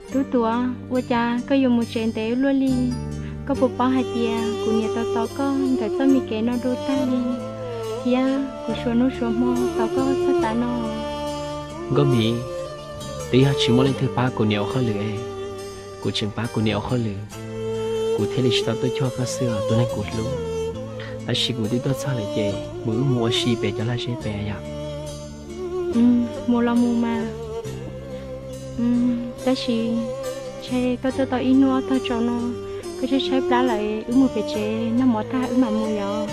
Tub Tuam, ua cas koj yuav mus tsev ntev luaj li? Koj puas paub hais tias kuv niam tau tos koj ntawm txoj me kev no dua tag li, thiab kuv suav hnub suav hmo tos koj txog tav no? Nkauj Mim, twb yog tsis muaj leej twg pab kuv niam ua hauj lwm es kuv tseem pab kuv niam ua hauj lwm, kuv thiaj li tsis tau tuaj cuag koj xwb os tus neeg kuv hlub. Tab sis kuv twb tuaj txog lawm ces mus wb mus ua si pem cov lag zeb pem yom. Mus los mus mas. Tab sis ntshe koj tuaj tau ib hnub ob tog tsaus no, koj tshaib tshaib plab lawm, wb mus pem tsev noj mov tag wb mam mus yom.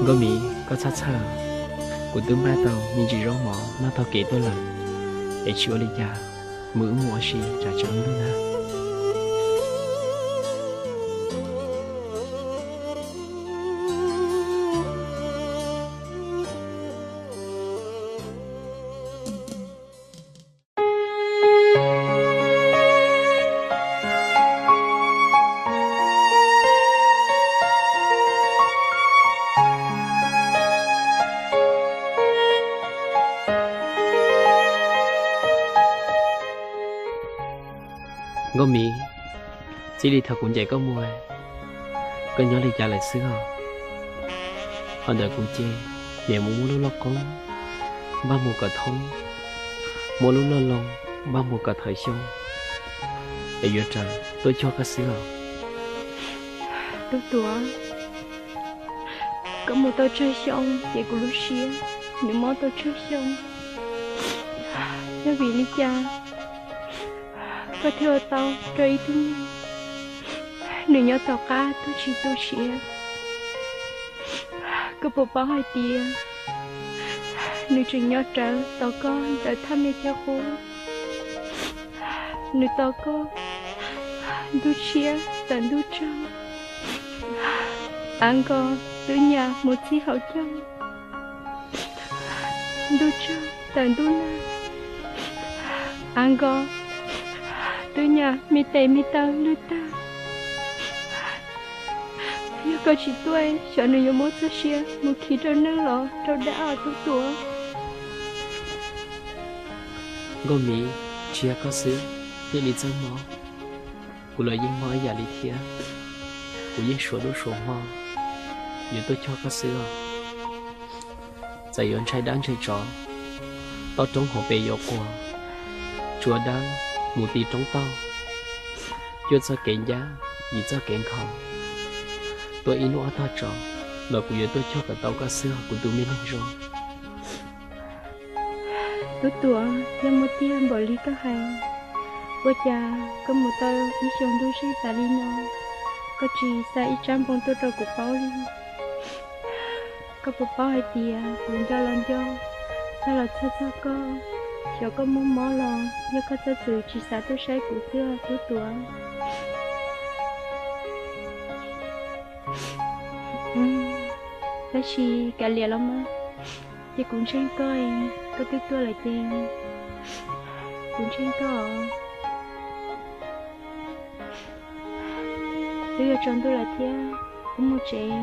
Nkauj Mim, koj txhob txhawj, kuv twb npaj tau me ntsis zaub mov noj taug kev tuaj lawm, es tsis ua li cas, mus wb mus ua si tsam tsaus ntuj na. Nkauj Mim, txij li thaum kuv ncaim koj mus, koj nyob li cas lawm xwb os? Ho ntawm kuv ces niam mus muab lub lauj koob npaj mus kom thoob, muab lub lauj loo npaj mus kom thawm xyoo, es yuav raws tuaj cuag koj xwb os. Tub Tuam, koj mus tau tsawg xyoo ces kuv lub siab nws mob tau tsawg xyoo. Yog vim li cas koj thiaj ua tau rau ib tug neeg nws nyob tom qab tuag tsis tu siav? Koj puas paub hais tias nws tseem nyob rawv tos koj ntawm thaj me chaw qub, nws tos koj ntuj tshiab tawm ntuj tsaug, av nkos twb nyas mus txhib hauv caug, ntuj tsaug tawm ntuj nag, av nkos twb nyas me tes me taw lwj tag. Yog koj tsis tuaj, xyov nws yuav muab txoj sia mus khi rau neeg los rau dab os Tub Tuam. Nkauj Mim, tsis yog koj xwb thiaj li txawj mob, kuv los yeej mob ib yam li thiab. Kuv yeej suav hnub suav hmo yuav tuaj cuag koj xwb os. Txawm yuav ntshai dab ntshai tsov, toj roob hauv pes yuav quas, tsuav dawb mus ti roob tauj, cuaj txoj kev ncab yim txoj kev nkhaus, tuaj ib hnub ob tog tsaus los kuv yuav tuaj cuag kom tau koj xwb os kuv tus me neeg zoo. Tub Tuam, yog muaj tiag npaum li koj hais, ua cas koj mus tau ib xyoos ntuj zeeg tas li no, koj tsis xa ib tsab npoo tuaj rau kuv paub li? Koj puas paub hais tias kuv nco los nco, txog los txog txog koj, xyov koj muaj mob los yog koj txhob txwm tsis xav tuaj saib kuv xwb os Tub Tuam. Tab sis kav liam los mas, ces kuv ntseeg koj, koj twb tuaj lawm ces kuv ntseeg koj. Twb yuav tsaus ntuj lawm thiab, wb mus tsev,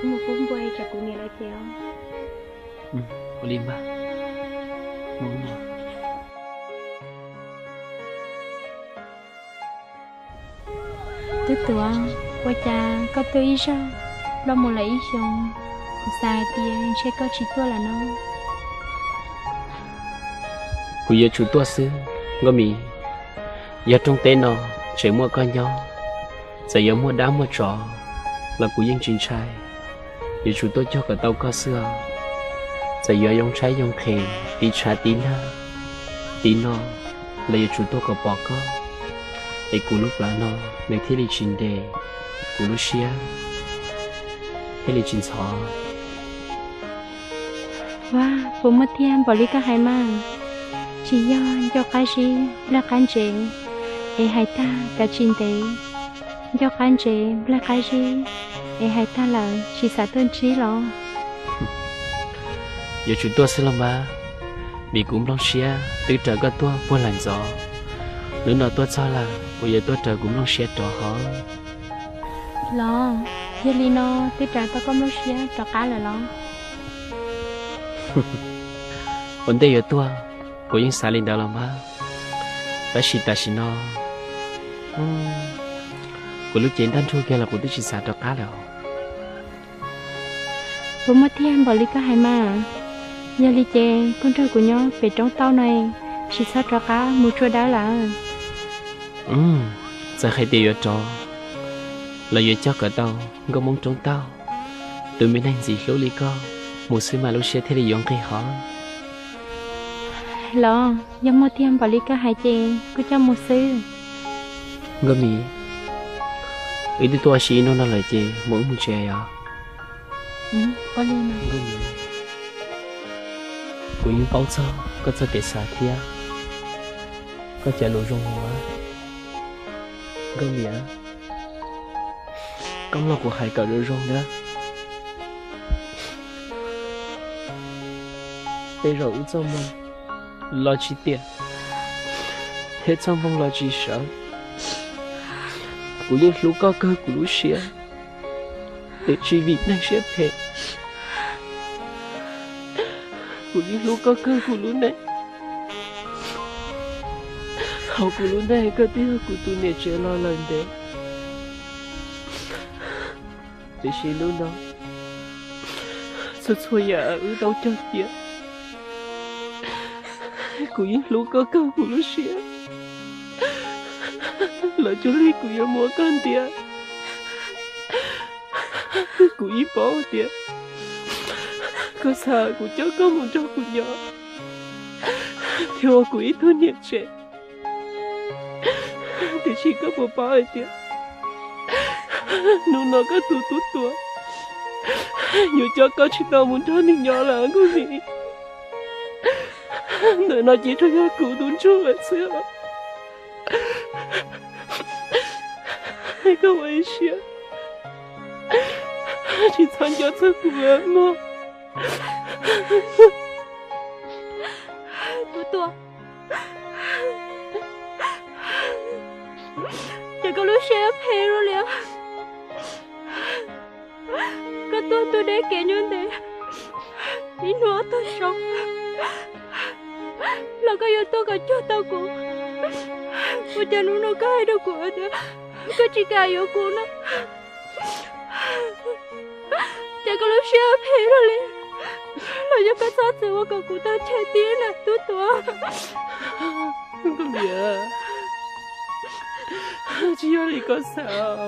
wb mus pub npua tsam kuv niam lawv ces os. Ua li mas. Tub Tuam, ua cas koj tuaj ib zaug ploj mus lawm ib xyoos, kuv xav hais tias ntshe koj tsis tuaj lawm no. Kuv yuav tsum tuaj xwb Nkauj Mim, yog rooj teb no tseem muaj koj nyob, txawm yuav muaj dab muaj tsov los kuv yeej tsis ntshai. Yuav tsum tuaj cuag kom tau koj xwb os. Txawm yuav yoo tshaib yoo nqhis, tiv tshav tiv nag, tiv no, los yuav tsum tuaj kom pom koj, es kuv lub plawv no nws thiaj li tsis ntes, kuv lub siab thiaj li tsis ntxhov. Ua, puas muaj tiag npaum li koj hais mas? Tsis yog ncauj qab zib nplawg qab ntsev es hais tag kav tsis ntev, ncauj qab ntsev nplawg qab zib es hais tag lawm tsis xav tuaj ntsib los? Yuav tsum tuaj xwb los mas, vim kuv nplooj siab twb raws koj tuaj puag lawm ntxov. Hnub no tuaj txog lawm kuv yuav tuaj raws kuv nplooj siab rov hov. Los, yog li no twb raws tau koj nplooj siab rov qab lawm los? Ua ntej yuav tuaj, kuv yeej xav li ntawd los mas, tab sis tam sim no Kuv lub cev ntaj ntsug kiag los kuv twb tsis xav rov qab lawm. Puas muaj tiag npaum li koj hais mas? Yog li ces koj nrog kuv nyob pem roob tauj no, tsis txhob rov qab mus tsua dawb lawm. Txawm hais tias yuav rov los yuav coj kom tau nkauj Hmoob roob tauj, tus me neeg ntxim hlub li koj, mus xwb mas lub siab thiaj li yuav nqig hov. Los yog muaj tiag npaum li koj hais ces kuj coj mus xwb. Nkauj Mim, wb twb tuaj ua si ib hnub no lawm ces mus wb mus tsev os. Kuv yeej paub txog koj txoj kev xav thiab koj cov lus zoo li mas. Nkauj Mim, koj mloog kuv hais kom zoo zoo na. Tej zaum wb txoj hmoo los tsis tiam, thiab txoj hmoo los tsis sawv, kuv yeej hlub koj kawg kuv lub siab, tiam sis vim neeg siab phem, kuv yeej hlub koj kawg kuv lub neej. Hauv kuv lub neej koj twb yog kuv tus niam tsev los lawm ntev. Tiam sis hnub no, txhua txhua yam wb tau cog tiam, kuv yeej hlub koj kawg kuv lub siab. Lawv cuag li kuv yuav muab koj ntiab, kuv yeej paub tias koj xav kuv coj koj mus nrog kuv nyob, thiab ua kuv ib tug niam tsev. Tiam sis koj puas paub hais tias hnub no koj tus tub Tuam yuav coj koj tsis tau mus nrog nws nyob lawm Nkauj Mim. Ntawm no ces tsuas yog kuv tus ntsuj lawm xwb. Koj ua ib siab, tsis txhob nco txog kuv mog. Tub Tuam, ces koj lub siab phem luaj li. Koj tuaj tu deb kev nyob ntev, ib hnub ob tog saud los koj yuav tuaj kom cuag tau kuv. Ua cas hnub no koj hais rau kuv tias koj tsis kam yuav kuv no? Ces koj lub siab phem luaj li, los yog koj txhob txwm ua kom kuv tag chaw tib na Tub Tuam. Nkauj Mim, tsis yog li koj xav.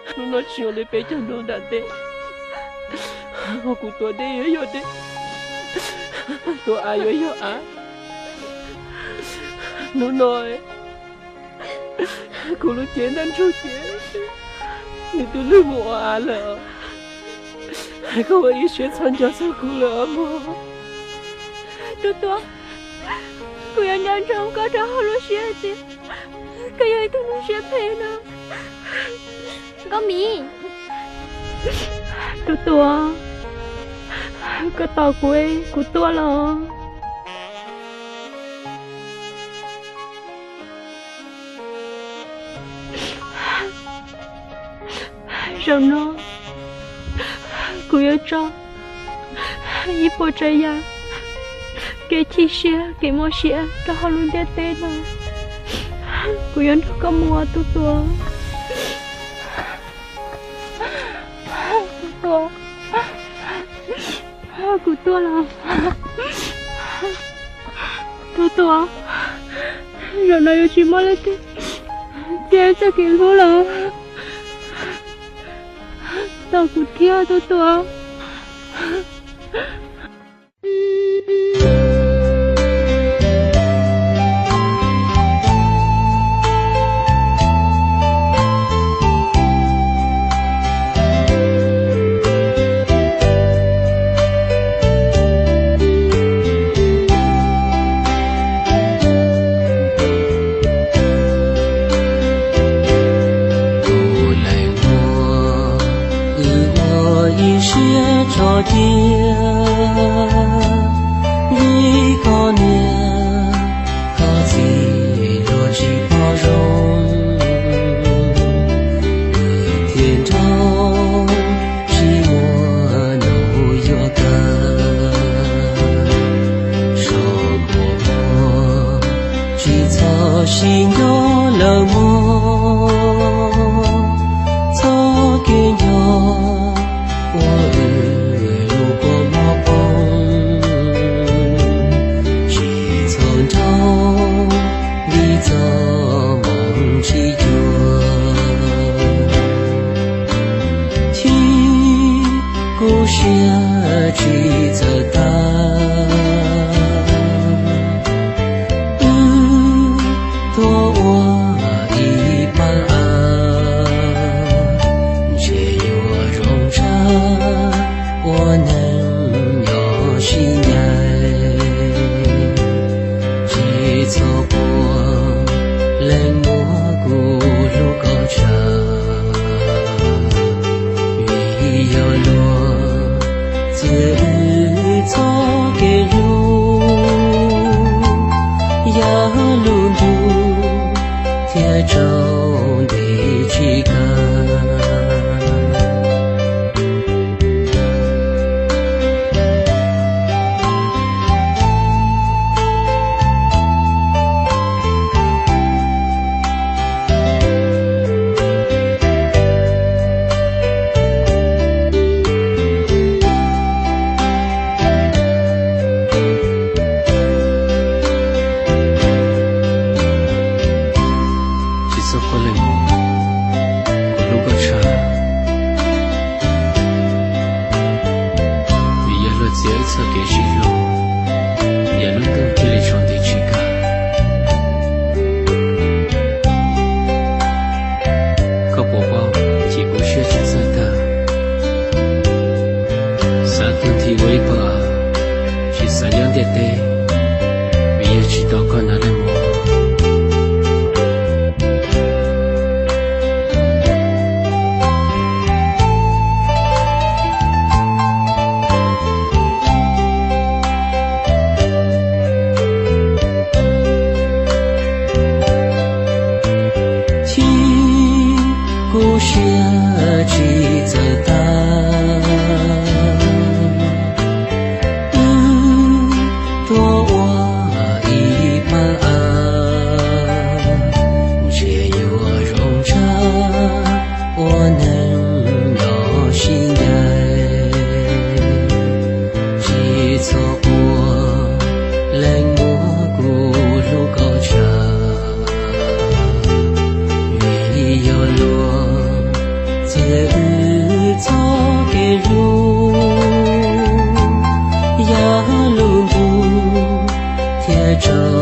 Hnub no tsis ua li peb cov nraug nram teb, kuv tuav dej yuav yog dej, tuav av yuav yog av. Hnub no kuv lub cev ntaj ntsug ces nws twb lwj mus ua av lawm. Koj ua ib siab txhob nco txog kuv lawm os mog. Tub Tuam, kuv yuav nco ntsoov koj rau hauv lub siab tias koj yog ib tug neeg siab phem no. Nkauj Mim, Tub Tuam, koj tos kuv, kuv tuaj los. Zaum no kuv yuav tso ib puas tsav yam kev chim siab kev mob siab rau hauv lub ntiaj teb no. Kuv yuav nrog koj mus Tub Tuam. Tub Tuam, kuv tuaj los. Tub Tuam, zaum no yuav tsis muaj leej twg cia txoj kev hlub lawm. Tos kuv thiab Tub Tuam. Kuv lawv ua wb ua ib siab tso cia, vim Sib nco lawm mog, txoj kev nco ua wb lub kua muag poob, tsis txhob nrauj vim txoj hmoo tsis cuag. Chim kuv siab tsis txawj tag, wb tuaj ua ib pab av, ntshe yuav zoo tshaj ua neeg nyob sib ncaim. Tsis txhob quaj leej muab kuv hlub kom tshaj, vim yog luag txiav wb txoj kev hlub, yam lub ntuj thiaj tsaus nti tsis kam. Tsis txhob quaj leej muam, kuv hlub koj tshaj, vim yog luag txiav wb txoj kev sib hlub, yam lub ntuj thiaj li tsaus nti tsis kam. Koj puas paub, chim kuv siab tsis txawj tag, xav tuag nthi ua ib pab av, tsis xav nyob ntiaj teb, vim yog tsis tau koj na leej muam. Chim kuv siab tsis txawj tag, wb tuaj ua ib pab av, ntshe yuav zoo tshaj ua neeg nyob sib ncaim. Tsis txhob quaj leej muab kuv hlub kom tshaj, vim yog luag txiav wb txoj kev hlub, yam lub ntuj thiaj tsaus